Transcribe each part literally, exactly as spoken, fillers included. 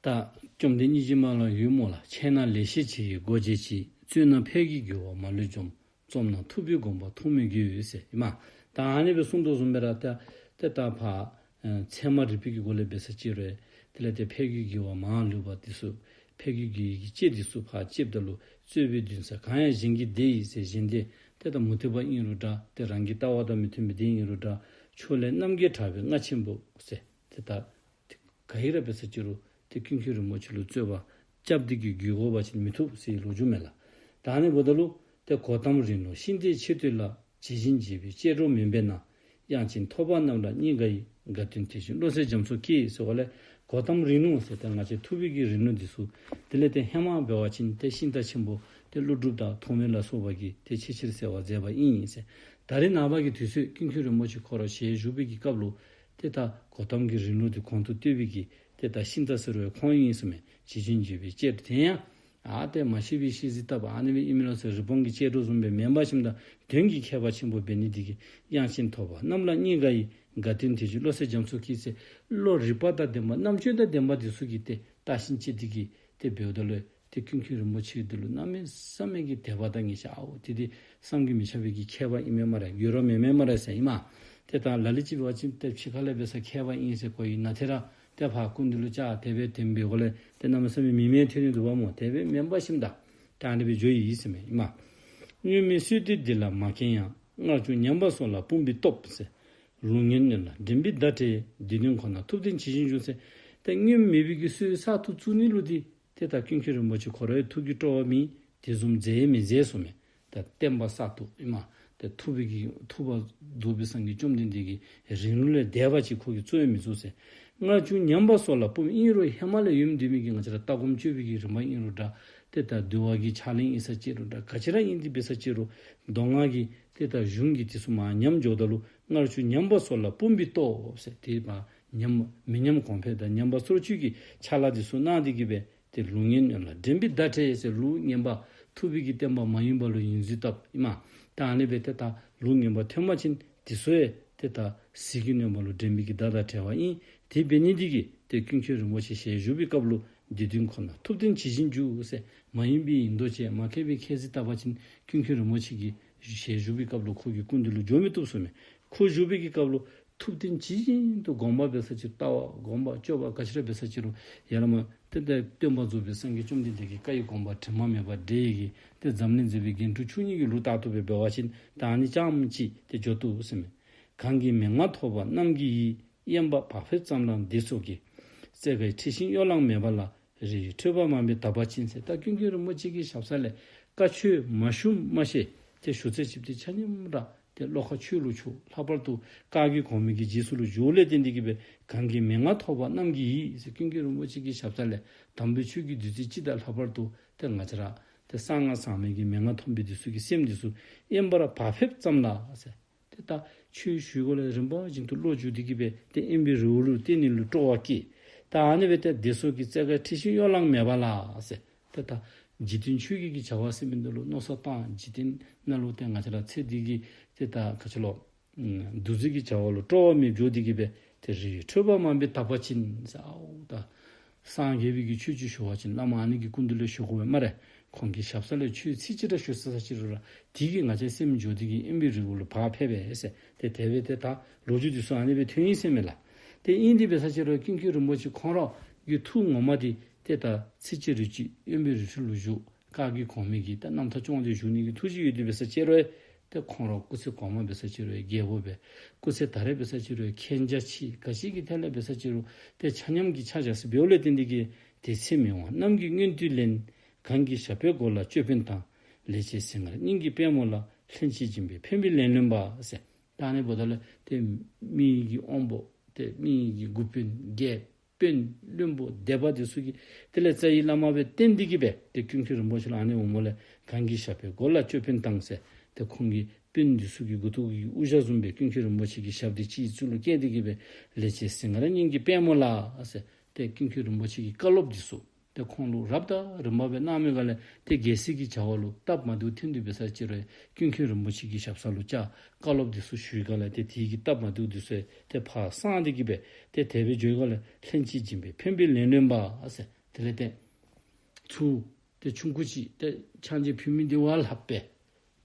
ད་བཅོམ་ལྡན་སྙིང་རྗེ་མ་ལ་ཡོད་སྨོ་ལགས། འཆད་ན་ལེགས་བཤད་ཆེ་ཡི་སྒོ་འབྱེད་ཅིང་། རྩོད་ན་ཕས་ཀྱི་རྒོལ་བ་མ་ལུས་འཇོམས། རྩོམ་ན་ཐུབ་པའི་དགོངས་པ་ཐོགས་མེད་རྒྱུད་ཟེར་ཨིན་མས། ད་ཨ་ནི་སྦེ་གསུངས་དོ་བཟུམ་སྦེ་ར་ད་ཏེ་ད་ཕར་ཨེ་ཚད་མ་རིག་པའི་གི་སྒོ་ལས་འབད་ས་ཅིག་རུང་དེ་ལས་ཏེ་ཕས་ཀྱི་རྒོལ་བ་མ་ལུས་པ་འདི་ཚུ་ཕས་ཀྱི་རྒོལ་བའི་གི་ལྕེ་འདི་ཚུ་ཕར་བཅདཔ་ད་ལུ་རྩོད་པའི་འདུན་ས་གང་ཡང་གཞན་གྱི་སྡེ་ཡི་ཟེར། གཞན་སྡེ་ཏེ་ད་མུ་སྟེགས་པ་ཨིན་རུང་འདྲ་ཏེ་རང་གི་ལྟ་བ་དང་མི་མཐུན་པའི་སྡེ་ཨིན་རུང་འདྲ་ཕྱོགས་ལས་རྣམ་རྒྱལ་གྲགས་པའི་རྔ་ཆེན་པོ་ཟེར་ཏེ་ད་ཏེ་ག་ཨིན་ར་འབད་ས་ཅིག་རུང་ཏེ་ཀུན་མཁྱེན་རིན་པོ་ཆེ་ལུ་རྩོད་པ་རྐྱབ་སྟེ་གི་རྒོལ་དགོ་པ་ཅིན་མི་ཐུབ་ཟེར་ལོ་རྒྱུས་མས་ལགས། ད་ཨ་ནི་འབདཝ་ད་ལུ་ཏེ་གོ་ཏམ་རིང་ལུགས་ཤིང་རྟའི་ཆེ་བསྟོད་ལ། ཇི་བཞིན་བྱེད་པའི་ལྕེ་སྒྲོག་མིན་པས་ན། དབྱངས་ཅན་ཐོབ་པ་རྣམས་ལ་སྙིང་ག་ཡི། དགའ་སྟོན་དེ་བཞིན་བློ་གསལ་རྒྱ་མཚོ་སྐྱེས་ཟེར་བ་ལས་གོ་ཏམ་རིང་ལུགས་ཟེར་ཏེ་ང་བཅས་ཐུབ་པའི་གི་རིང་ལུགས་འདི་ཚུ་དེ་ལས་ཏེ་ཧེ་མ་འབད་བ་ཅིན་ཏེ་ཤིང་རྟ་ཆེན་པོ་ཏེ་ཀླུ་སྒྲུབ་དང་ཐོགས་མེད་ལ་སོགས་པ་གིས་ཏེ་ཆེས་ཆེར་གསལ་བར་མཛད་པ་ཨིན་ཟེར། ད་རེས་ནངས་པ་གི་དུས་ཚོད་ཀུན་མཁྱེན་རིན་པོ་ཆེ་ཁོ་ར་ཞལ་བཞུགས་པའི་གི་སྐབས་ལུ་ཏེ་ད་གོ་ཏམ་གྱི་རིང་ལུགས་འདི་གོང་དུ་བསྟོད་པའི་གི་ཏེ་ད་ཤིང་རྟ་ཟེར་བའི་ཁོང་ཨིན་ཟེར་མས། ཇི་བཞིན་བརྗོད་པའི་ལྕེ་སྒྲོག་དེ་ཡང་ཨ་ཏེ་མ་ཤེས་པའི་ཤེས་གཟིགས་ལྟ་བུ་ཨ་ནི་སྦེ་ཨིན་མས་ལོ་ཟེར་རི་བོང་གི་ལྕེ་སྒྲོག་བཟུམ་སྦེ་མེན་པ་ཞིནམ་ད་དོན་གྱི་ཁྱད་པར་ཆེན་པོ་འབད་ནི་འདི་གིས་དབྱངས་ཅན་ཐོབ་པ་རྣམས་ལ་སྙིང་ག་ཡི། དགའ་སྟོན་དེ་བཞིན་བློ་གསལ་རྒྱ་མཚོ་སྐྱེས་ཟེར་བློ་རིག་པ་དང་ལྡན་པ་རྣམ་དཔྱོད་དང་ལྡན་པ་འདི་ཚུ་གིས་ཏེ་བརྟག་ཤིང་དཔྱད་དེ་གིས་ཏེ་འབདཝ་ད་ལུ་ཏེ་ཀུན་མཁྱེན་རིན་པོ་ཆེ་འདི་ལུ་གནམ་མེད་ས་མེད་ཀྱི་དད་པ་དང་ངེས་ཤེས་ཨའོ་དེ་འདི་བསམ་གྱིས་མི་ཁྱབ་པའི་གི་མཁས་པ་ཨིན་མས་སྨ་རེ། འགྱུར་བ་མེད་མས་སྨ་རེ་ཟེར་ཨིན་མས། ཏེ་ད་ལ་ལུ་ཅིག་འབད་བ་ཅིན་ཏེ་ཕྱི་ཁ་ལས་འབད་ས་མཁས་པ་ཨིན་ཟེར་གོ་ཡི། ནང་ཐད་ར་ཏེ་ཕར་སྐུ་མདུན་ལུ་བཅར་དེ་སྦེ་དེ་སྦེ་འབད་དགོ་ལས་ཏེ་གནམ་མེད་ས་མེད་མི་མེད་ཐོན་ནི་འདུག་པ་སྨོ། དེ་སྦེ་མེན་པ་ཞིནམ་ད་ད་ཨ་ནི་སྦེ་འགྱོ་ཡི་ཟེར་མས་ཨིན་མས། སྔོན་མེད་སྲོལ་གཏོད་འདི་ལ་མ་མཁས་ཡང་། སྔར་བྱུང་ཉམས་པ་སོགས་ལ་དཔུང་པའི་སྟོབས་ཟེར། ལུགས་ངན་གནོན་ལ་འགྲན་པའི་ཟླ་བྲལ། དེ་དོན་ཁོ་ན་ཐུབ་བསྟན་ཇི་བཞིན་འབྱུང་ཟེར། ཏེ་སྔོན་མེད་པའི་གི་སྲོལ་གསར་དུ་བཙུགས་ནི་ལུ་འདི་ཏེ་ད་ཀུན་མཁྱེན་རིན་པོ་ཆེ་ཁོ་རའི་ཐུགས་ཀྱི་སྤྲོ་བ་མེད། དེ་བཟུམ་མཛད་ཡང་མི་མཛད་ཟེར་མས། ད་བསྟན་པ་གསར་དུ་ཨིན་མས། ཏེ་ཐུབ་པའི་གི་ཐུབ་པ་རྫོགས་པའི་སངས་རྒྱས་བཅོམ་ལྡན་འདས་ཀྱི་རིང་ལུགས་ལས་འདས་པ་ཅིག་ཁོ་གིས་བཙུགས་ཡང་མི་བཙུགས་ཟེར། སྔར་བྱུང་ཉམས་པ་སོགས་ལ་དཔུང་ཨིན་རུང་ཧེ་མ་ལས་ཡོད་མི་འདི་མི་གི་ང་བཅས་ར་ལྟ་སྒོམ་སྤྱོད་པའི་གི་རིམ་པ་ཨིན་རུང་འདྲ། ཏེ་ད་འདུལ་བ་གི་ཕྱག་ལེན་ཨིན་ས་ཅིག་རུང་འདྲ། ག་ཅི་ར་ཨིན་ཏེ་འབད་ས་ཅིག་རུང་མདོ་སྔགས་ཀྱི་ཏེ་ད་གཞུང་གི་དེ་ཚུ་མར་ཉམས་འགྱོཝ་ད་ལུ་སྔར་བྱུང་ཉམས་པ་སོགས་ལ་དཔུང་པའི་སྟོབས་ཟེར། ཏེ་མར་ཉམས་མི་ཉམས་གོང་འཕེལ་དང་ཉམས་པ་སོར་ཆུད་ཀྱི་ཕྱག་ལཱ་དེ་ཚུ་གནང་སྟེ་གིས་སྦེ་ཏེ་ལུགས་ངན་གནོན་ལ་འགྲན་པའི་ཟླ་བྲལ་ཟེར། ལུགས་ངན་པ་ཐུབ་པའི་གི་བསྟན་པ་མ་ཡིན་པ་ལུ་ཡིན་གཟིགས་བཏབ་ཨིན་མས། ད་ཨ་ནི་སྦེ་ཏེ་ད་ལུགས་ངན་པ་ཐོན་པ་ཅིན་དེ་ཚུ་ཡང་ཏེ་ད་ཟིལ་གྱིས་གནོན་པ་ལུ་འགྲན་པའི་གི་ཟླ་དང་བྲལ་བ་ཨིན། དེ་འབད་ནི་འདི་གིས་ཏེ་ཀུན་མཁྱེན་རིན་པོ་ཆེ་ཞལ་བཞུགས་པའི་སྐབས་ལུ་དེ་དོན་ཁོ་ན་ཐུབ་བསྟན་ཇི་བཞིན་འབྱུང་ཟེར། མ་ཡིན་པའི་ཡིན་མདོག་བྱས། མ་མཁས་པའི་ཁས་ཟིག་བཏབ་པ་ཅིན་ཀུན་མཁྱེན་རིན་པོ་ཆེ་གི་ཞལ་བཞུགས་པའི་སྐབས་ལུ་ཁོ་གི་སྐུ་མདུན་ལུ་འགྱོ་མི་བཏུབ་ཟེར་མས། ཁོ་བཞུགས་པའི་གི་སྐབས་ལུ་ཐུབ་བསྟན་ཇི་བཞིན་དུ་སྒོམ་པ་འབད་ས་ཅིག་ལྟ་བ་སྒོམ་པ་སྤྱོད་པ་ག་ཅི་ར་འབད་ས་ཅིག་རུང་ཡ་ལ་མ་ཏེ་ད་སྟོན་པ་རྫོགས་པའི་སངས་རྒྱས་བཅོམ་ལྡན་འདས་ཀྱི་བཀའ་ཡི་དགོངས་པ་དྲི་མ་མེད་པར་འགྲེལ་ཡི་གི་ཏེ་འཛམ་གླིང་མཛེས་པའི་རྒྱན་དྲུག་མཆོག་གཉིས་ཀྱི་ལུགས་ལྟར་དུ་སྦེ་འབད་བ་ཅིན་ད་ཨ་ནི་རྐྱངམ་ཅིག་ཏེ་འགྱོ་བཏུབ་ཟེར་མས། གང་གིས་མན་ངག་ཐོབ་པ་རྣམས་ཀྱི་ཡིད། དབེན་པ་བག་ཕེབས་ཙམ་ལ་འདི་སོགས་ཀྱིས། རྩེ་དགའི་འཁྲི་ཤིང་གཡོ་ལངས་མེད་པ་ལ། རི་ཡི་ཁྲོད་པ་མང་པོས་དག་པ་ཅིན་ཟེར། ད་ཀུན་མཁྱེན་རིན་པོ་ཆེ་གི་ཞབས་ས་ལས་བཀའ་ཆོས་མ་ཞུ་མ་ཤེས་ཏེ་ཞུ་ཚད་ཅིག་ཏེ་ཆ་མཉམ་ར་ཏེ་བློ་ཁ་ཆོས་ལུ་ཆུད། ལྷག་པར་དུ་བཀའ་བརྒྱུད་གོང་མའི་གི་རྗེས་སུ་ལུ་འཇུག་ལས་བརྟེན་ཏེ་གིས་སྦེ་གང་གིས་མན་ངག་ཐོབ་པ་རྣམས་ཀྱི་ཡིད་ཟེར། ཀུན་མཁྱེན་རིན་པོ་ཆེ་གི་ཞབས་ས་ལས་དམ་པའི་ཆོས་ཀྱི་བདུད་རྩི་ཅིག་དང་ལྷག་པར་དུ་ཏེ་ང་བཅས་ར་ཏེ་གསང་སྔགས་ཟབ་མོའི་གི་མན་ངག་ཐོབ་པའི་འདི་ཚུ་གི་སེམས་འདི་ཚུ་དབེན་པར་བག་ཕེབས་ཙམ་ལ་ཟེར། ཏེ་ད་ཆོས་ཞུ་དགོ་ལས་རིམ་པ་བཞིན་དུ་བློ་འཇུག་སྟེ་གིས་སྦེ་ཏེ་དབེན་པའི་རི་བོ་ལུ་བརྟེན་ནི་ལུ་སྤྲོ་བ་སྐྱེས། ད་ཨ་ནི་སྦེ་ཏེ་འདི་སོགས་ཀྱིས་རྩེ་དགའི་འཁྲི་ཤིང་གཡོ་ལངས་མེད་པ་ལ་ཟེར། ཏེ་ད་འཇིག་རྟེན་ཆོས་བརྒྱད་ཀྱི་བྱ་བ་ཟེར་མི་འདི་ལུ་མནོ་བསམ་བཏང་འཇིག་རྟེན་ནང་ལུ་ཏེ་ང་བཅས་ར་ཚེ་འདི་གི་ཏེ་ད་ག་ཅི་ལོ་འདུ་འཛི་གི་བྱ་བ་ལུ་སྤྲོ་བ་མེདཔ་འགྱོ་སྟེ་གིས་སྦེ་ཏེ་རི་ཡི་ཁྲོད་པ་མང་པོས་དག་པ་ཅིན་ཟེར། ཨའོ་ད་སངས་རྒྱས་པའི་གི་ཆོས་ཅིག་ཞུ་བ་ཅིན་བླ་མ་ཨ་ནི་གི་སྐུ་མདུན་ལས་ཞུ་དགོ་པས་སྨ་རེ། ཁོང་གི་ཞབས་ས་ལས་ཆོས་ཚིག་གཅིག་ར་ཞུ་ཚར་ས་ཅིག་རུང་ར་དེ་གིས་ང་བཅས་སེམས་འགྱོ་སྟེ་གིས་དབེན་པའི་རི་བོ་ལུ་བག་ཕེབས་པས་ཟེར། ཏེ་དེ་སྦེ་ཏེ་ད་ལོ་རྒྱུས་འདི་ཚུ་ཨ་ནི་སྦེ་ཐོན་ཡི་ཟེར་མས་ལགས། ཏེ་ཨིན་ཏེ་འབད་ས་ཅིག་རུང་ཀུན་མཁྱེན་རིན་པོ་ཆེ་ཁོང་ར་གི་ཐུགས་ངོ་མ་འདི་ཏེ་ད་ཚེ་གཅིག་རུང་གཅིག་དབེན་པའི་རི་ཁྲོད་ལུ་བཞུགས། བཀའ་བརྒྱུད་གོང་མའི་གི་ད་རྣམ་ཐར་སྐྱོང་སྟེ་བཞུགས་ནི་གི་ཐུགས་བཞེད་ཡོད་དེ་འབད་ས་ཅིག་རུང་ཏེ་ཁོང་ར་སྐུ་ཚེ་གོང་མ་འབད་ས་ཅིག་རུང་རྒྱལ་པོ་སྦེ། སྐུ་ཚེ་ད་རེས་འབད་ས་ཅིག་རུང་མཁྱེན་རྒྱ་ཆེ། ག་ཅི་གི་ཐད་ལས་འབད་ས་ཅིག་རུང་ཏེ་ཆ་མཉམ་གྱིས་ཆ་བཞག་ས་འབདཝ་ལས་བརྟེན་ཏེ་གིས། དེ་ཚེ་མི་དབང་རྣམས་ཀྱི་མངོན་བསྟོད་ལེན། གང་གི་ཞབས་པད་མགོ་ལ་ཅོད་པན་དང་། ལེགས་བྱས་གཟིངས་དཀར་སྙིང་གི་པདྨོ་ལ། ལྷན་ཅིག་སྦྱིན་པའི་ཕན་པའི་ལན་ལོན་པ་ཟེར། ད་ཨ་ནི་འབདཝ་ད་ལུ་ཏེ་མི་གི་དབང་པོ་ཏེ་མི་གི་འགོ་དཔོན་རྒྱལ་དཔོན་བློན་པོ་སྡེ་པ་འདི་ཚུ་གིས་དེ་ལས་རྩ་བའི་བླ་མ་སྦེ་བསྟེན་ཏེ་གིས་སྦེ་ཏེ་ཀུན་མཁྱེན་རིན་པོ་ཆེ་ལུ་ཨ་ནི་འོངམ་ལས་གང་གི་ཞབས་པད་མགོ་ལ་ཅོད་པན་དང་ཟེར། ཏེ་ཁོང་གི་དཔོན་འདི་ཚུ་གི་མགུ་ཏོ་གི་དབུ་ཞྭ་བཟུམ་སྦེ་ཀུན་མཁྱེན་རིན་པོ་ཆེ་གི་ཞབས་འདི་སྤྱི་གཙུག་ལུ་བཀལ་ཏེ་གིས་སྦེ་ལེགས་བྱས་གཟིངས་དཀར་སྙིང་གི་པདྨོ་ལ་ཟེར། ཏེ་ཀུན་མཁྱེན་རིན་པོ་ཆེ་གི་བཀའ་སློབ་འདི་ཚུ་ ཏེ་ཁོང་ལུ་རབ་དང་རིམ་པ་སྦེ་གནང་མི་ག་ལས་ཏེ་རྒྱལ་སྲས་ཀྱི་བྱ་བ་ལུ་སྟབས་མ་བདེཝ་ཐོན་ཏེ་འབད་ས་ཅིག་རུང་ཀུན་མཁྱེན་རིན་པོ་ཆེ་གི་ཞབས་ས་ལུ་བཅར་བཀའ་སློབ་འདི་ཚུ་ཞུ་ག་ལས་ཏེ་དེ་གི་སྟབས་མ་བདེཝ་འདི་ཚུ་ཏེ་ཕར་སངས་ཏེ་གི་སྦེ་ཏེ་དེ་སྦེ་འགྱོ་ག་ལས་ལྷན་ཅིག་སྦྱིན་པས་ཕན་པའི་ལན་ལོན་པ་ཟེར། དེ་ལས་ཏེ་ཚུར་ཏེ་ཆུང་ཀུ་ཅིག་ཏེ་ཕྱག་མཇལ་ཕུལ་མི་འདི་བ་ལྷག་པའི་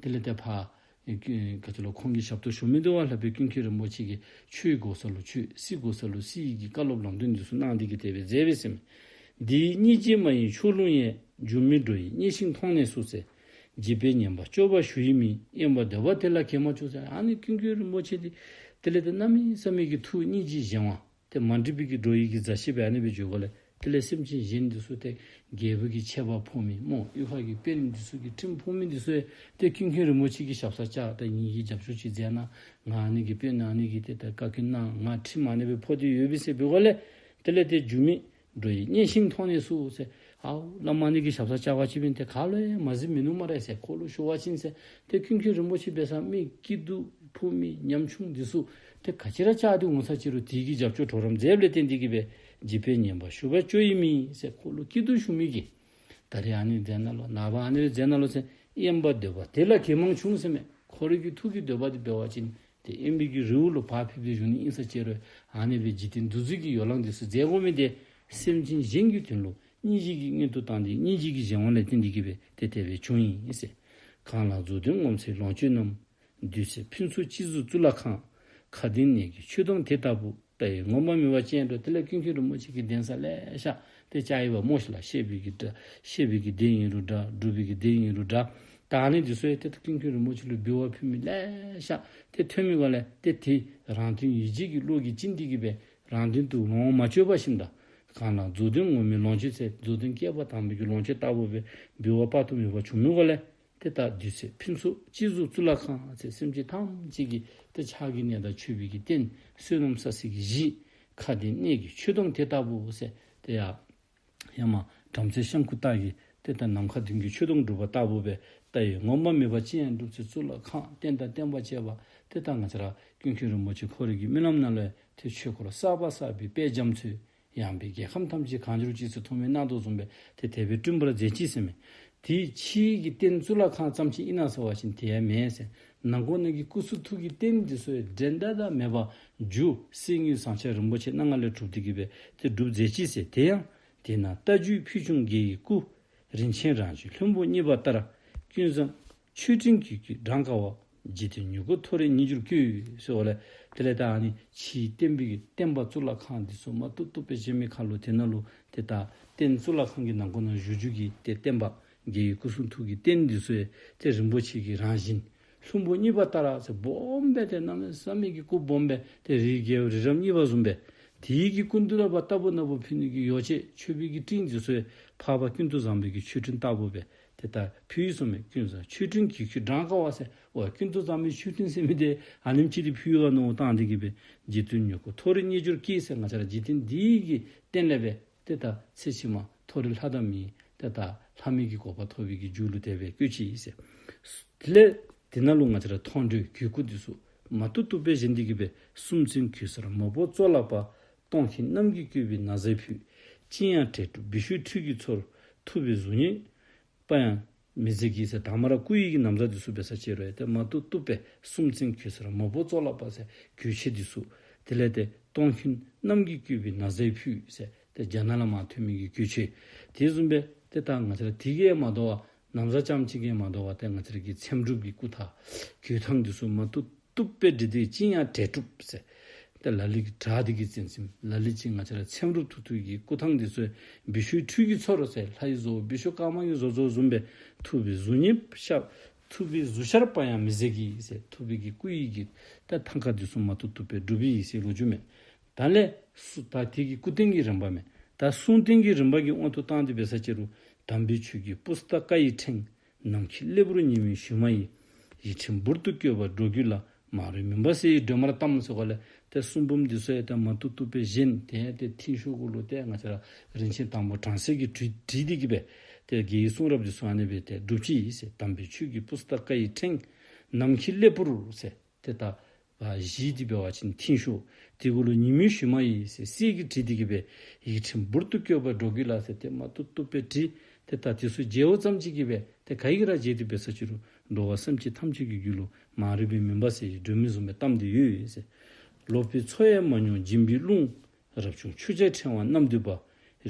དེ་ལས་ཏེ་ཕར་ཨེ་ག་ཅི་ལོ་ཁོང་གི་ཞབས་ཏོག་ཞུ་མི་འདི་བ་ལྷག་པའི་ཀུན་མཁྱེན་རིན་པོ་ཆེ་གིས་ཆོས་གོ་ས་ལུ་ཆོས་སྲིད་གོ་ས་ལུ་སྲིད་ཀྱི་བཀའ་སློབ་ལམ་སྟོན་འདི་ཚུ་གནང་སྟེ་གི་དེ་སྦེ་མཛད་པས་ཟེར་མས། འདི་ཡི་སྙིང་རྗེ་མ་ཡིན་ཕྱོགས་ལྷུང་ཡིན། སྒྱུ་མའི་འགྲོ་ཡི་གཉེན་ཞིང་མཐོང་ནས་སུ་ཟེར། འཇིགས་པས་ཉེན་པ་སྐྱོབ་པར་ཞུ་ཡི་མིན། གཡེངས་པ་འདོད་པ་དེ་ལ་གད་མོ་ཆུང་ཟེར། ཨ་ནི་ཀུན་མཁྱེན་རིན་པོ་ཆེ་འདི་དེ་ལས་ཏེ་གནམ་མེད་ས་མེད་ཀྱི་ཐུགས་སྙིང་རྗེ་བཞེངས་པ། ཏེ་མ་འདྲིས་པའི་གི་འགྲོ་ཡི་གི་མཛའ་བཤེས་སྦེ་ཨ་ནི་སྦེ་འགྱོ་ག་ལས་དེ་ལས་སེམས་ཅན་གཞན་འདི་ཚུ་ཏེ་རྒྱལ་པོ་གི་ཆད་པ་ཕོག་མི་སྨོ། གཡུས་ཁ་གི་དཔོན་འདི་ཚུ་གི་ཁྲིམས་ཕོག་མི་འདི་ཚུ་ཡང་ཏེ་ཀུན་མཁྱེན་རིན་པོ་ཆེ་གི་ཞབས་སར་བཅར། ད་ངེ་གི་རྒྱབ་སྐྱོར་ཅིག་མཛད་གནང་། ང་ཨ་ནི་གི་དཔོན་ཨ་ནི་གིས་ཏེ་ད་བཀའ་བཀྱོན་གནང་། ང་ཁྲིམས་ཨ་ནི་སྦེ་ཕོག་སྟེ་ཡོད་པས་ཟེར་འབད་ག་ལས་དེ་ལས་ཏེ་སྒྱུ་མའི་འགྲོ་ཡི་གཉེན་ཞིང་མཐོང་ནས་སུ་ཟེར། ཨའུ་བླ་མ་ཨ་ནི་གི་ཞབས་སར་བཅར་བ་ཅིན་ཏེ་ག་ལུ་ཡང་མ་གཟིགས་མི་ནུག་སྨ་རེ་ཟེར། ཁོ་ལུ་ཞུ་བ་ཅིན་ཟེར། ཏེ་ཀུན་མཁྱེན་རིན་པོ་ཆེ་འབད་ས་མི་སྐྱིད་སྡུག་ཕོག་མི་ཉམ་ཆུང་འདི་ཚུ་ཏེ་ག་ཅི་ར་བཅར་ཏེ་འོང་ས་ཅིག་རུང་དེ་གི་རྒྱབ་སྐྱོར་གྲོགས་རམ་མཛདཔ་ལས་བརྟེན་ཏེ་གི་སྦེ་འཇིགས་པས་ཉེན་པ་ཞུ་བར་སྐྱོ་ཡི་མིན་ཟེར། ཁོ་ལུ་སྐྱིད་སྡུག་ཞུ་མི་གི་ད་རེས་ཨ་ནི་མཛད་གནང་ལོ་ནངས་པ་ཨ་ནི་མཛད་གནང་ལོ་ཟེར། གཡེངས་པ་འདོད་པ་དེ་ལ་གད་མོ་ཆུང་ཟེར་མས། ཁོ་རའི་གི་ཐུགས་ཀྱི་འདོད་པ་འདི་འབད་བ་ཅིན་ཏེ་གཡེངས་པའི་གི་རི་བོ་ལུ་བག་ཕེབས་ཏེ་བཞུགས་ནི་ཨིན་ས་ཅིག་རུང་ཨ་ནི་སྦེ་འཇིག་རྟེན་འདུ་འཛི་གི་ཡོ་ལང་འདི་ཚུ་མཛད་དགོ་མི་འདི་སེམས་ཅན་གཞན་གྱི་དོན་ལུ་སྙིང་རྗེ་གི་མངོན་དུ་བཏང་སྟེ་སྙིང་རྗེ་གི་གཞན་དབང་ལས་བརྟེན་ཏེ་གི་སྦེ་ཏེ་དེ་སྦེ་བྱུང་ཡི་ཟེར། གང་ལ་རྫོགས་ལྡན་ངོ་མཚར་ལོངས་སྤྱོད་རྣམས། འདུས་སའི་ཕུན་ཚོགས་སྤྱི་གཟུགས་གཙུག་ལག་ཁང་། མཁའ་ལྡིང་གནས་ཀྱི་མཆོད་སྡོང་དེ་ལྟ་བུ། ལྟ་བའི་ངོ་མ་མེད་པ་ཅི་ཡང་འགྲུབ། དེ་ལས་ཀུན་མཁྱེན་རིན་པོ་ཆེ་གི་གདན་ས་ལེ་ཤ་ཏེ་བཅར་ཡི་པ་སྨོ་ཤིག་ལགས། བཤད་པའི་གི་སྒྲ་བཤད་པའི་གི་གདན་ཨིན་རུང་འདྲ། སྒྲུབ་པའི་གི་གདན་ཨིན་རུང་འདྲ། ད་ཨ་ནི་འདི་ཚུ་ཡང་ཏེ་ཀུན་མཁྱེན་རིན་པོ་ཆེ་ལུ་འབུལ་བ་ཕུལ་མི་ལེ་ཤ་ཏེ་ཐོན་མི་ག་ལས་ཏེ་དེ་རང་དོན་ཡིད་བྱེད་ཀྱི་བློ་གིས་བཅིངས་ཏེ་གི་སྦེ་རང་དོན་དུ་ལོངས་མ་སྤྱོད་པ་ཞིནམ་ད། གང་ལ་རྫོགས་ལྡན་ངོ་མའི་ལོངས་སྤྱོད་ཟེར་རྫོགས་ལྡན་བསྐལ་པ་དང་པོའི་གི་ལོངས་སྤྱོད་ལྟ་བུ་སྦེ་འབུལ་བ་དཔག་ཏུ་མེད་པ་བྱུང་མི་ག་ལས་ཏེ་ད་འདུས་སའི་ཕུན་ཚོགས་སྤྱི་གཟུགས་གཙུག་ལག་ཁང་ཟེར། སེམས་ཅན་ཐམས་ཅད་ཀྱི་ཏེ་ཕྱག་གི་གནས་དང་མཆོད་པའི་གི་རྟེན་བསོད་ནམས་བསགས་སའི་གི་གཞི། མཁའ་ལྡིང་གནས་ཀྱི་མཆོད་སྡོང་དེ་ལྟ་བུ་ཟེར། ཏེ་ཡ་ཡ་མ་བྲམ་ཟེ་ཤང་ཀུ་ཏ་གིས་ཏེ་ད་ནམ་མཁའ་ལྡིང་གི་མཆོད་སྡོང་སྒྲུབ་པ་ལྟ་བུ་སྦེ་ལྟ་བའི་ངོ་མ་མེད་པ་ཅི་ཡང་འགྲུབ་ཟེར། གཙུག་ལག་ཁང་རྟེན་དང་བརྟེན་པ་བཅས་པ་ཏེ་ད་ང་བཅས་ར་ཀུན་མཁྱེན་རིན་པོ་ཆེ་ཁོ་རའི་གི་རྨི་ལམ་ནང་ལུ་ཏེ་ཆོས་འཁོར་གསར་པ་གསར་པའི་དཔལ་རྒྱ་མཚོས་ཡངས་པའི་རྒྱལ་ཁམས་ཐམས་ཅད་གང་བྱོར་ཅིག་ཟེར་ཐུགས་སྨོན་གནང་དོ་བཟུམ་སྦེ་ཏེ་དེ་སྦེ་བསྐྲུན་པར་མཛད་ཅི་ཟེར་མས། དེའི་ཕྱིའི་གི་རྟེན་གཙུག་ལག་ཁང་ཙམ་ཅིག་ཨིན་ན་ཟེར་བ་ཅིན་དེ་ཡང་མེན་ཟེར། ནང་ཁོག་ནང་གི་སྐུ་གསུང་ཐུགས་ཀྱི་རྟེན་འདི་ཚུ་ཡང་འགྲན་ཟླ་དང་མེད་པ་རྒྱུ་གསེར་དངུལ་ཟངས་ལྕགས་རིན་པོ་ཆེ་སྣ་ལྔ་ལས་གྲུབ་སྟེ་གི་སྦེ་ཏེ་གྲུབ་མཛད་ཅི་ཟེར། དེ་ཡང་དེ་ན་རྟ་རྒྱུག་ཕུལ་བྱུང་རྒྱལ་བའི་སྐུ། རིན་ཆེན་རང་བཞིན་ལྷུན་པོ་གཉིས་པ་ལྟར། ཀུན་བཟང་མཆོད་སྤྲིན་གྱི་བཀོད་བཀྲམ་དཀའ་བ། འཇིག་རྟེན་མྱུ་གུ་མཐོ་རིས་གཉིས་འགྱུར་བཀོད་ཟེར་བ་ལས། དེ་ལས་ད་ཨ་ནི་ཕྱིའི་བརྟེན་པའི་གི་བརྟེན་པ་གཙུག་ལག་ཁང་འདི་ཚུ་མ་བཏུབ་བཏུབ་སྦེ་བཞེངས་མི་ཁར་ལུ་དེ་ནང་ལུ་ཏེ་ད་རྟེན་གཙུག་ལག་ཁང་གི་ནང་ཁོག་ནང་བཞུགས་བཞུགས་ཀྱི་ཏེ་བརྟེན་པ་རྒྱལ་བའི་སྐུ་གསུང་ཐུགས་ཀྱི་རྟེན་འདི་ཚུ་ཡང་ཏེ་རིན་པོ་ཆེ་གི་རང་བཞིན་ལྷུན་པོ་གཉིས་པ་ལྟར་ཟེར་སྦོམ་སྦེ་ཏེ་གནམ་མེད་ས་མེད་ཀྱི་སྐུ་སྦོམ་སྦེ་ཏེ་རིའི་རྒྱལ་པོ་རི་རབ་གཉིས་པ་བཟུམ་སྦེ། དེའི་གི་སྐུ་མདུན་ལུ་ཕར་རྟ་ཕོ་ནག་པོ་ཕུལ་ནི་གི་ཡོ་བྱད་མཆོད་པའི་གི་སྤྲིན་འདི་ཚུ་ཡང་འཕགས་པ་ཀུན་ཏུ་བཟང་པོའི་གི་མཆོད་སྤྲིན་ལྟ་བུ་སྦེ་ཏེ་ད་ཕུལ་ཡི་ཟེར་མས། ཀུན་བཟང་མཆོད་སྤྲིན་གྱི་བཀོད་བཀྲམ་དཀའ་བ་ཟེར། འོ་ཀུན་ཏུ་བཟང་པོའི་མཆོད་སྤྲིན་ཟེར་མི་འདི་ཨ་ནེམ་ཅིག་འདི་ཕུལ་ཡི་ག་མནོ་བཏང་སྟེ་གི་སྦེ་འཇིག་རྟེན་མྱུ་གུ་མཐོ་རིས་གཉིས་འགྱུར་བཀོད་ཟེར། ང་བཅས་ར་འཇིག་རྟེན་འདི་གི་སྟེང་ལས་སྦེ་ཏེ་ད་ཚེ་ཕྱི་མ་མཐོ་རིས་ལྷ་དང་མི་ཏེ་ད་ལྷ་མི་གི་གོ་འཕང་ཐོབ་པའི་གི་རྒྱུ་ལུ་དེ་སྦེ་བཀོད་ཅི་ཟེར། དེ་ལས་དེ་ནང་ལུ་ང་བཅས་ར་མཐོང་གྲོལ་གོས་སྐུ་འདི་ཚུ་མ་བཏུབ་བཏུབ་སྦེ་བཞེངས་ཏེ་གི་སྦེ་སུམ་རྩེན་གོས་གསར་མོག་པོ་ཙོག་ལ་པ། སྟོང་ཁྱིམ་གནམ་གྱིས་བསྐོས་པའི་ན་བཟའི་ཕུད། ཅི་ཡང་བྲེགས་དྲུབ་བི་ཤུའི་ཁྲུས་ཀྱིས་ཚོར། ཐུབ་པའི་གཟུགས་བརྙན་པ་ཡང་མི་བཟད་ཀྱི་ཟེར། དང་མ་ར་སྐུ་ཡི་གི་ན་བཟའ་འདི་ཚུ་འབད་ས་ཅིག་རུང་ཡང་ཏེ་མ་བཏུབ་བཏུབ་སྦེ་སུམ་རྩེན་གོས་གསར་མོག་པོ་ཙོག་ལ་པ་ཟེར་གོས་ཆས་འདི་ཚུ། དེ་ལས་ཏེ་སྟོང་ཁྱིམ་གནམ་གྱིས་བསྐོས་པའི་ན་བཟའི་ཕུད་ཟེར་ཏེ་རྒྱ་ནག་ལས་མར་ཐོན་མི་གི་གོས་ཆས། དེ་བཟུམ་སྦེ་ཏེ་ད་ང་བཅས་ར་དེ་གིས་མ་དོ་བར་ན་བཟའ་རྐྱངམ་གཅིག་གིས་མ་དོ་བར་ཏེ་ང་བཅས་ར་གི་ཚེམ་དྲུབ་ཀྱི་སྐུ་ཐང་གོས་ཐང་འདི་ཚུ་མ་བཏུབ་བཏུབ་སྦེ་བྲེགས་ཏེ་ཅི་ཡང་བྲེགས་དྲུབ་ཟེར། ཏེ་ལ་ལུ་གིས་བྲེགས་ཏེ་གི་བཙན་ཚེམ་ལ་ལུ་ཅིག་ང་བཅས་ར་ཚེམ་དྲུབ་ཐུག་ཐུག་གི་སྐུ་ཐང་འདི་ཚུ་བི་ཤུའི་ཁྲུས་ཀྱིས་ཚོར་ཟེར། ལྷ་ཡི་བཟོ་བོ་བི་ཤུ་ཀརྨ་གིས་བཟོ་བཟོཝ་བཟུམ་སྦེ་ཐུབ་པའི་གཟུགས་བརྙན་ཤར་ཐུབ་པའི་གཟུགས་ཤར་པ་ཡང་མི་བཟད་ཀྱི་ཟེར། ཐུབ་པའི་གི་སྐུ་ཡི་གི་ད་ཐང་ཀ་འདི་ཚུ་མ་བཏུབ་བཏུབ་སྦེ་བྲུབ་ཡི་ཟེར་ལོ་རྒྱུས་མས། ད་ལས་སུ་ད་དེ་གི་སྐུ་རྟེན་གྱི་རིམ་པ་མས། ད་གསུང་རྟེན་གྱི་རིམ་པ་གི་དབང་དུ་བཏང་སྟེ་འབད་ས་ཅིག་རུང་དམ་པའི་ཆོས་ཀྱི་པུས་ཏ་ཀ་ཡི་ཕྲེང་། ནམ་མཁའི་གླེགས་བུར་ཉི་མའི་ཞུན་མ་ཡིས། ཡིད་ཕྲེང་འབུར་དུ་བཀོད་པ་འགྲོ་རྒྱུད་ལ། མ་རིག་མུན་པ་སེལ་བའི་སྒྲོན་མར་གཏམས་ཟེར་ག་ལས་ཏེ་གསུང་འབུམ་འདི་ཚུ་ཡང་ཏེ་མ་བཏུབ་བཏུབ་སྦེ་བཞེངས། ཏེ་ཏེ་མཐིང་ཤོག་གུ་ལུ་ཏེ་ང་བཅས་ར་རིན་ཆེན་དང་པོ་གྲངས་གསལ་གྱིས་བྲིས་བྲིས་ཏེ་གི་སྦེ་ཏེ་རྒྱལ་བའི་གསུང་རབ་འདི་ཚུ་ཨ་ནི་སྦེ་ཏེ་སྒྲུབ་ཅི་ཟེར། དམ་པའི་ཆོས་ཀྱི་པུས་ཏ་ཀ་ཡི་ཕྲེང་། ནམ་མཁའི་གླེགས་བུར་ཟེར། ཏེ་ད་ བཞེས་ཏེ་འབད་བ་ཅིན་མཐིང་ཤོག། དེ་གུ་ལུ་ཉི་མའི་ཞུན་མ་ཡིས་ཟེར་གསེར་གྱིས་བྲིས་ཏེ་གི་སྦེ་ཡིག་ཕྲེང་འབུར་དུ་བཀོད་པ་འགྲོ་གི་ལ་ཟེར་ཏེ་མ་བཏུབ་བཏུབ་སྦེ་བྲིས། ཏེ་ད་དེ་ཚུ་མཇལཝ་ཙམ་ཅིག་གིས་སྦེ་ཏེ་ག་གིས་ར་མཇལ་ཏེ་འབད་ས་ཅིག་རུང་འགྲོ་བ་སེམས་ཅན་ཐམས་ཅད་ཀྱི་རྒྱུད་ལུ་མ་རིག་པའི་མུན་པ་སེལ་བའི་སྒྲོན་མེ་བཟུམ་སྦེ་གཏམས་ཏེ་ཡོད་ཟེར། ལོག་པའི་ཚོགས་ཡལ་མ་མྱོང་སྦྱིན་པའི་རླུང་། རབ་བྱུང་ཆུ་བྱ་ཕྲེང་བ་རྣམས་འདུས་པ།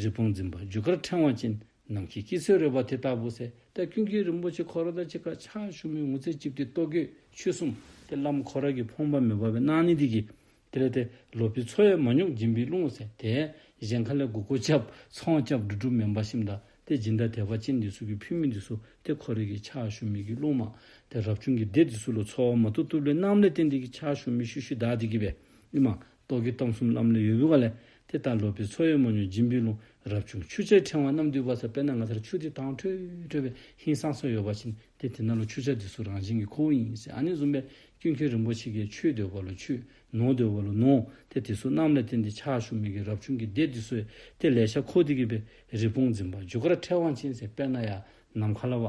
རི་བོང་འཛིན་པ་རྒྱུ་སྐར་ཕྲེང་བ་ཅན། ནམ་མཁའི་སྐྱེད་ཚལ་རོལ་པ་དེ་ལྟ་བུ་ཟེར། ཏེ་ཀུན་མཁྱེན་རིན་པོ་ཆེ་ཁོ་ར་དང་གཅིག་ཁར་ཕྱག་ཞུ་མི་ངོ་ཚ་ཅིག་ཏེ་ལྟོ་གོས་ཆོས་གསུམ་ཏེ་བླམ་ཁོ་ར་གིས་ཕོངས་པ་མེད་པ་སྦེ་གནང་ནི་དེ་གིས། དེ་ལས་ཏེ་ལོག་པའི་ཚོགས་ཡལ་མ་མྱོང་སྦྱིན་པའི་རླུང་ཟེར། ཏེ་གཞན་ཁ་ལས་མགུ་སྐོར་རྐྱབ་ཚོང་རྐྱབ་འགྲོ་འགྲུལ་མེན་པ་ཞིནམ་ད་ཏེ་སྦྱིན་བདག་དད་པ་ཅན་འདི་ཚུ་གིས་ཕུལ་མི་འདི་ཚུ་ཏེ་ཁོ་ར་གི་ཕྱག་ཞུ་མི་གི་སློབ་མ་ཏེ་རབ་བྱུང་གི་སྡེ་འདི་ཚུ་ལུ་ཚོགས་མ་ཐུབ་ཐུབ་ལས་གནངམ་ལས་བརྟེན་ཏེ་གི་ཕྱག་ཞུ་མི་ཤུལ་ཤུལ་བདའ་སྟེ་གི་སྦེ་ཨིན་མས། ལྟོ་གོས་གཏམ་གསུམ་བླམ་ལས་ཡོད་པའི་སྒང་ལས་ཏེ་ད་ལོག་པའི་ཚོགས་ཡལ་མ་མྱོང་སྦྱིན་པའི་རླུང་། རབ་བྱུང་ཆུ་བྱ་ཕྲེང་བ་རྣམས་འདུས་པ་ཟེར། དཔེར་ན་ང་བཅས་ར་ཆུ་འདི་དྭངས་འཕྲོས་འཕྲོས་སྦེ་ཧིང་སངས་ས་ཡོད་པ་ཅིན་ཏེ་དེ་ནང་ལུ་ཆུ་བྱ་འདི་ཚུ་རང་བཞིན་གྱིས་འཁོརཝ་ཨིན་ཟེར། ཨ་ནི་བཟུམ་སྦེ་ཀུན་མཁྱེན་རིན་པོ་ཆེ་གིས་ཆོས་འདོད་པ་ལུ་ཆོས་ནོར་འདོད་པ་ལུ་ནོར་ཏེ་དེ་ཚུ་གནངམ་ལས་བརྟེན་ཏེ་ཕྱག་ཞུ་མི་གི་རབ་བྱུང་གི་སྡེ་འདི་ཚུ་ཏེ་ལེ་ཤ་འཁོར་ཏེ་གི་སྦེ་རི་བོང་འཛིན་པ་རྒྱུ་སྐར་ཕྲེང་བ་ཅན་ཟེར། དཔེར་ན་ཡར་ནམ་མཁའ་ལས་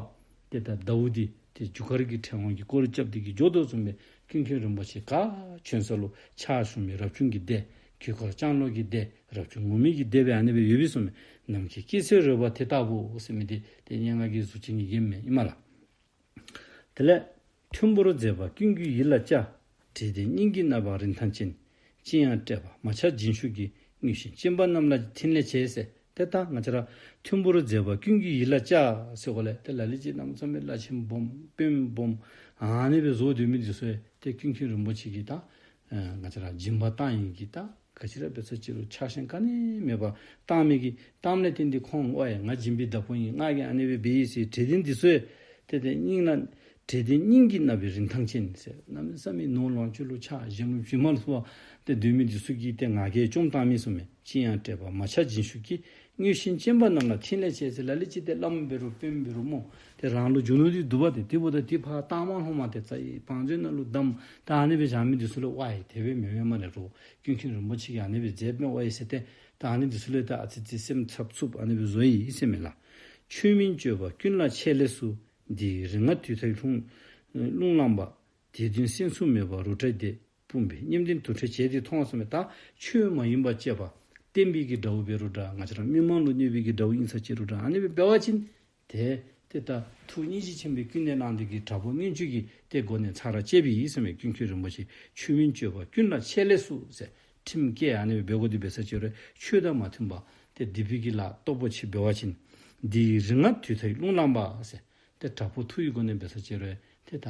འབད་ཏེ་ད་ཟླཝ་འདི་ཏེ་རྒྱུ་སྐར་གྱི་ཕྲེང་བ་གིས་སྐོར་ར་རྐྱབ་སྟེ་གི་འགྱོ་དོ་བཟུམ་སྦེ་ཀུན་མཁྱེན་རིན་པོ་ཆེ་ག་བྱོན་ས་ལུ་ཕྱག་ཞུ་མི་རབ་བྱུང་གི་སྡེ་གོས་དཀར་ལྕང་ལོ་གི་སྡེ་རབ་བྱུང་ངུར་སྨྲིག་གི་སྡེ་སྦེ་ཨ་ནི་སྦེ་ཡོད་པའི་བཟུམ་སྦེ་ནམ་མཁའི་སྐྱེད་ཚལ་རོལ་པ་དེ་ལྟ་བུ་ཟེར་མི་འདི་ཏེ་སྙན་ངག་གི་གཟུགས་ཅན་གྱི་རྒྱན་མས་ཨིན་མས་ལགས། དེ་ལས་ཐིམ་ཕུག་རུ་མཛེས་པ་ཀུན་གྱི་ཡིད་ལ་གཅགས། དྲེགས་ལྡན་སྙིང་གི་རྣམ་པར་རིན་ཐང་ཅན། ཅི་ཡང་སྤྲས་པ་མ་ཆགས་རྒྱན་ཤུགས་ཀྱིས། དངོས་ཤིང་སྤྱན་པ་རྣམས་ལ་ཕྲིན་ལས་བྱེད་ཟེར། ཏེ་ད་ང་བཅས་ར་ཐིམ་ཕུག་རུ་མཛེས་པ་ཀུན་གྱི་ཡིད་ལ་གཅགས་ཟེར་གོ་ལས་ཏེ་ལ་ལུ་ཅིག་གནམ་མེད་ས་མེད་བླ་ཆེན་སྦོམ་དཔོན་སྦོམ་ཨ་ནི་སྦེ་བཟོ་སྡོད་མི་འདི་ཚུ་ཏེ་ཀུན་མཁྱེན་རིན་པོ་ཆེ་གིས་ད་ཨ་ང་བཅས་ར་སྦྱིན་པ་བཏང་ཡི་གི་ད་ག་ཅི་ར་འབད་ས་ཅི་རུང་ཆགས་ཞེན་ག་ནི་མེད་པར་བཏང་མི་གིས་བཏངམ་ལས་བརྟེན་ཏེ་ཁོང་ཨོ་ཡ་ང་སྦྱིན་པའི་བདག་པོ་ཨིན། ང་གིས་ཨ་ནི་སྦེ་འབད་ཡི་ཟེར་དྲེགས་ལྡན་འདི་ཚུ་ཏེ་ཏེ་སྙིང་ལ་དྲེགས་ལྡན་སྙིང་གི་རྣམ་པའི་རིན་ཐང་ཅན་ཟེར། གནམ་མེད་ས་མེད་ནོར་ལོངས་སྤྱོད་ལུ་ཆགས་ཞེན་ལུ་བྱིན་མ་ལུ་སོགས་པ་ཏེ་སྡོད་མི་འདི་ཚུ་གིས་ཏེ་ང་རྒྱལ་བཅོམ་བཏང་མི་ཚུ་མས། ཅི་ཡང་སྤྲས་པ་མ་ཆགས་རྒྱན་ཤུགས་ཀྱིས། དངོས་ཤིང་སྤྱན་པ་རྣམས་ལ་ཕྲིན་ལས་བྱེད་ཟེར། ལ་ལུ་ཅིག་ཏེ་བླམ་འབད་རུང་དཔོན་འབད་རུང་སྨོ། ཏེ་རང་ལུ་རྒྱུ་ནོར་འདི་འདུག་པ་ཏེ་དེ་འབདཝ་ད་དེ་ཕར་བཏང་མ་ལྷོངམ་ཏེ་རྩ་བའི་བང་མཛོད་ནང་ལུ་བསྡམས། ད་ཨ་ནི་སྦེ་བཞག་མི་འདི་ཚུ་ལུ་ཝའི་དེ་སྦེ་མེན་མེན་སྨ་རེ་རོ། ཀུན་མཁྱེན་རིན་པོ་ཆེ་གིས་ཨ་ནི་སྦེ་མཛད་མས་ཝའི་ཟེར་ཏེ་ད་ཨ་ནི་འདི་ཚུ་ལུ་ད་ཨ་ཙི་ཙི་སེམས་འཚབ་འཚུབ་ཨ་ནི་སྦེ་བཟོ་ཡི་ཟེར་མས་ལགས། ཆོས་མིན་སྤྱོད་པ་ཀུན་ལ་ཆད་ལས་སུ། འདི་ཡི་རིག་སྔགས་དུས་མཐའི་རླུང་རླུང་ལངས་པ། དེ་དོན་གསན་ཚུལ་མེད་པར་རུ་ཏྲའི་སྡེ། སྤུངས་པའི་བསྙེན་ལྡན་དུར་ཁྲོད་བྱས་ཏེ་མཐོང་ཟེར་མས། ད་ཆོས་མ་ཡིན་པ་སྤྱད་པ་བསྟན་པའི་གི་དགྲ་བོ་འབད་རུང་འདྲ་ང་བཅས་ར་མི་མང་ལུ་གནོད་པའི་གི་དགྲ་བོ་ཨིན་ས་ཅི་རུང་འདྲ་ཨ་ནི་སྦེ་འབད་བ་ཅིན་ཏེ་ཏེ་ད་ཐུགས་སྙིང་རྗེ་ཆེན་པོས་ཀུན་ནས་བསླངས་ཏེ་གི་དྲག་པོ་མངོན་སྤྱོད་ཀྱི་ཏེ་སྒོ་ནས་ཚར་བཅད་པའི་ཨིན་ཟེར་མས། ཀུན་མཁྱེན་རིན་པོ་ཆེ་ཆོས་མིན་སྤྱོད་པ་ཀུན་ལ་ཆད་ལས་སུ་ཟེར། ཁྲིམས་བཀལ་ཨ་ནི་སྦེ་འབད་དགོ་དེ་འབད་ས་ཅི་རུང་ཆོས་དང་མ་མཐུན་པ་ཏེ་སྡིག་པའི་གི་ལཱ་སྟོབས་པོ་ཆེ་འབད་བ་ཅིན། འདི་ཡི་རིག་སྔགས་དུས་མཐའི་རླུང་ལངས་པ་ཟེར། ཏེ་དྲག་པོ་མཐུ་ཡི་སྒོ་ནས་འབད་ས་ཅི་རུང་ཏེ་ད་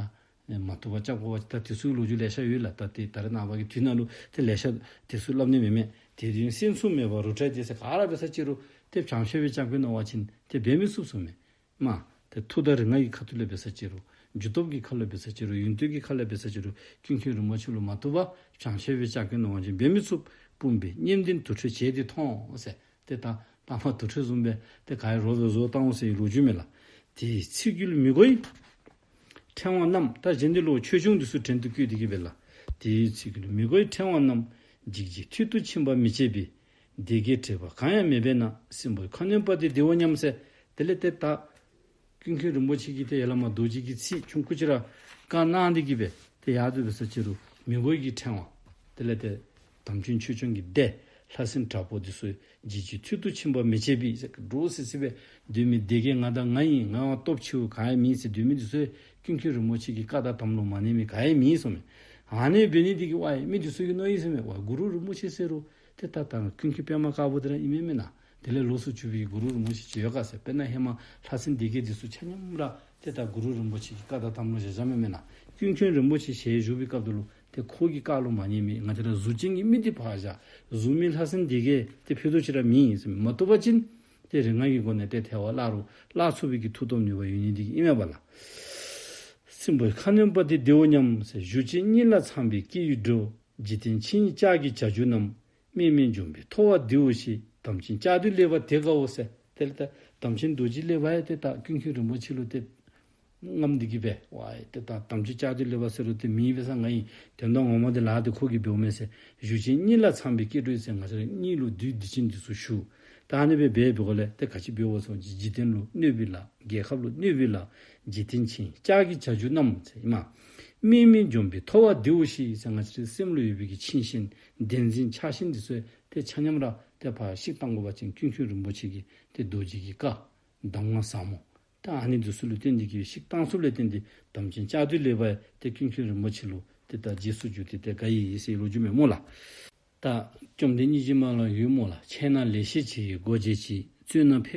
མ་བཏུབ་པ་རྐྱབ་དགོ་པ་ཅིན་ད་དེ་ཚུ་གི་ལོ་རྒྱུས་ལེ་ཤ་ཡོད་ལགས། ད་ཏེ་ད་རེས་ནངས་པ་གི་དུས་ནང་ལུ་ཏེ་ལེ་ཤ་དེ་ཚུ་སླབ་ནི་མེད་མས། དེ་དོན་གསན་ཚུལ་མེད་པར་རུ་ཏྲའི་སྡེ་ཟེར་ག་ར་འབད་ས་ཅི་རུང་ཏེ་བྱང་ཤེས་སྦེ་སྐྱབས་མགོན་གནང་བ་ཅིན་ཏེ་འབད་མི་ཚུགས་ཟེར་མས། མ་ཏེ་མཐུ་དང་རིག་སྔགས་ཀྱི་ཁ་ཐུག་ལས་འབད་ས་ཅི་རུང་རྒྱུ་སྟོབས་ཀྱི་ཁ་ལས་འབད་ས་ཅི་རུང་ཡོན་ཏན་གྱི་ཁ་ལས་འབད་ས་ཅི་རུང་ཀུན་མཁྱེན་རིན་པོ་ཆེ་ལུ་མ་བཏུབ་པར་བྱང་ཤེས་སྦེ་སྐྱབས་མགོན་གནང་བ་ཅིན་འབད་མི་ཚུགས། སྤུངས་པའི་བསྙེན་ལྡན་དུར་ཁྲོད་བྱས་ཏེ་མཐོང་ཟེར། ཏེ་ད་ལྟ་མ་དུར་ཁྲོད་བཟུམ་སྦེ་ཏེ་ག་ཡི་རོགས་སྦེ་བཟོ་བཏང་འོང་ཟེར་བའི་ལོ་རྒྱུས་མས་ལགས། དེའི་ཚིག་རྒྱུད་མི་གོ་ཡི་ཕྲེང་བ་རྣམས། ད་གཞན་འདི་ལུ་ཆོས་འབྱུང་འདི་ཚུ་བྲན་དུ་བཀོལ་ཏེ་གི་སྦེ་ལགས། དེའི་ཚིག་རྒྱུད་མི་གོ་ཡི་ཕྲེང་བ་རྣམས། འཇིགས་བྱེད་མཐུ་སྟོབས་ཆེན་པོ་མི་བྱེད་པའི། སྡེ་བརྒྱད་དྲེགས་པ་གང་ཡང་མེད་པས་ན། སྲིན་པོའི་ཁ་གནོན་པ་དེ་བདེའོ་སྙམ་ཟེར། དེ་ལས་ཏེ་ད་ཀུན་མཁྱེན་རིན་པོ་ཆེ་གིས་ཏེ་ཡར་ལས་མར་རྡོ་རྗེ་གི་ཚིག་ཆུང་ཀུ་ཅིག་ར་བཀའ་གནང་སྟེ་གི་སྦེ་ཏེ་ཡར་དུ་འབད་ས་ཅི་རུང་མི་གོ་ཡི་གི་ཕྲེང་བ། དེ་ལས་ཏེ་དམ་ཅན་ཆོས་སྐྱོང་གི་སྡེ་ལྷ་སྲིན་དྲག་པོ་འདི་ཚུ་འཇིགས་བྱེད་མཐུ་སྟོབས་ཆེན་པོ་མི་བྱེད་པའི་ཟེར་འདྲོག་སི་སི་སྦེ་སྡོད་མི་སྡེ་བརྒྱད་ང་དང་ང་ཨིན། ང་བ་སྟོབས་ཆེཝ་ག་ཡང་མེད་ཟེར་སྡོད་མི་འདི་ཚུ་ཀུན་མཁྱེན་རིན་པོ་ཆེ་གི་བཀའ་དང་དམ་ལུ་མ་གནས་མི་ག་ཡང་མེད་གསུངས་མས། ཨ་ནི་འབད་ནི་འདི་གིས་ཝའི་མི་འདི་ཚུ་གིས་མནོ་ཡི་ཟེར་མས། ཝའི་གུ་རུ་རིན་པོ་ཆེ་ཟེར་རུང་ཏེ་ད་ད་ཀུན་མཁྱེན་པདྨ་དཀར་པོ་དེ་ར་ཨིན་མས་མེན་ན། དེ་ལས་ལོགས་སུ་གྱུར་པའི་གུ་རུ་རིན་པོ་ཆེ་ཅིག་ཡོད་ག་ཟེར། དཔེར་ན་ཧེ་མ་ལྷ་སྲིན་སྡེ་བརྒྱད་འདི་ཚུ་ཆ་མཉམ་ར་ཏེ་ད་གུ་རུ་རིན་པོ་ཆེ་གི་བཀའ་དང་དམ་ལུ་བཞག་བཞགཔ་མས་མེན་ན། ཀུན་མཁྱེན་རིན་པོ་ཆེ་ཞལ་བཞུགས་པའི་སྐབས་དེ་ལུ་ཏེ་ཁོ་གི་བཀའ་ལུ་མ་གནས་མི་ང་བཅས་ར་གཟུགས་ཅན་གྱི་མི་འདི་ཕར་བཞག། གཟུགས་མེད་ལྷ་སྲིན་སྡེ་བརྒྱད་ཏེ་ཕུད་རྡོག་ཅིག་ར་མེད་ཟེར་མས། མ་བཏུབ་པ་ཅིན་ཏེ་རིག་སྔགས་ཀྱི་སྒོ་ནས་ཏེ་ཐལ་བར་བརླག་རུང་བརླག་ཚུགས་པའི་གི་མཐུ་སྟོབས་ནུས་པ་ཡོད་ནི་འདི་གིས་ཨིན་མས་པ་ལགས། སྲིན་པོའི་ཁ་གནོན་པ་དེ་བདེའོ་སྙམ་ཟེར། གཞུ་ཅན་གཉིད་ལ་འཚངས་པའི་སྐྱེ་བོའི་འགྲོ། འཇིག་རྟེན་ཆིངས་ཡིག་ལྕགས་ཀྱི་བྱ་རྒྱུད་རྣམས། དམན་མིན་འཇོམས་པའི་ཐོ་བ་བདེའོ་ཞེས། དམ་ཅན་ལྕགས་རྡོའི་ཀླད་པ་དེ་དགའོ་ཟེར། དེ་ལས་ད་དམ་ཅན་རྡོ་རྗེ་ཀླད་པ་ཡང་ཏེ་ད་ཀུན་མཁྱེན་རིན་པོ་ཆེ་ལུ་ཏེ་རྔམ་སྟེ་གི་སྦེ་ཝའི་ཏེ་ད་དམ་ཅན་ལྕགས་རྡོའི་ཀླད་པ་ཟེར་རུང་ཏེ་མི་འབད་ས་ང་ཨིན། དོན་དག་ངོ་མ་འདི་ལཱ་འདི་ཁོ་གིས་འབདཝ་མས་ཟེར། གཞུ་ཅན་གཉིད་ལ་འཚངས་པའི་སྐྱེ་འགྲོ་ཟེར། ང་བཅས་ར་གཉིད་ལུ་བདུད་སྡིག་ཅན་འདི་ཚུ་ཞུགས། ད་ཨ་ནི་སྦེ་འབད་བའི་སྒོ་ལས་ཏེ་ག་ཅི་འབདཝ་སོང་ཅི། འཇིག་རྟེན་ལུ་གནོད་པའི་ལཱ། རྒྱལ་ཁབ་ལུ་གནོད་པའི་ལཱ། འཇིག་རྟེན་ཆིངས་ཡིག་ལྕགས་ཀྱི་བྱ་རྒྱུད་རྣམས་ཟེར་ཨིན་མས། དམིགས་མེད་འཇོམས་པའི་ཐོ་བ་འདིའོ་ཞེས་ཟེར། ང་བཅས་རའི་སེམས་ལུ་ཡོད་པའི་གི་ཆིངས་ཤིང་བདེན་འཛིན་ཆགས་ཞེན་འདི་ཚུ་ཏེ་ཆ་མཉམ་ར་ཏེ་ཕར་བཤིག་བཏང་དགོ་པ་ཅིན་ཀུན་མཁྱེན་རིན་པོ་ཆེ་གི་ཏེ་རྡོ་རྗེ་གི་བཀའ་གདམས་ངག་ཟབ་མོ་ད་ཨ་ནི་འདི་ཚུ་ལུ་བརྟེན་ཏེ་གི་བཤིག་བཏང་ཚུགསཔ་ལས་བརྟེན་ཏེ་དམ་ཅན་བཅའ་སྡོད་ལེགས་པ་ཏེ་ཀུན་མཁྱེན་རིན་པོ་ཆེ་ལུ་ཏེ་ད་རྗེས་སུ་འཇུག་སྟེ་ཏེ་དགའ་ཡི་ཟེར་ལོ་རྒྱུས་མས་སྨོ་ལགས། ད་བཅོམ་ལྡན་སྙིང་རྗེ་མ་ལ་ཡོད་སྨོ་ལགས། འཆད་ན་ལེགས་བཤད་ཆེ་ཡི་སྒོ་འབྱེད་ཅིང་། རྩོད་ན་ཕས་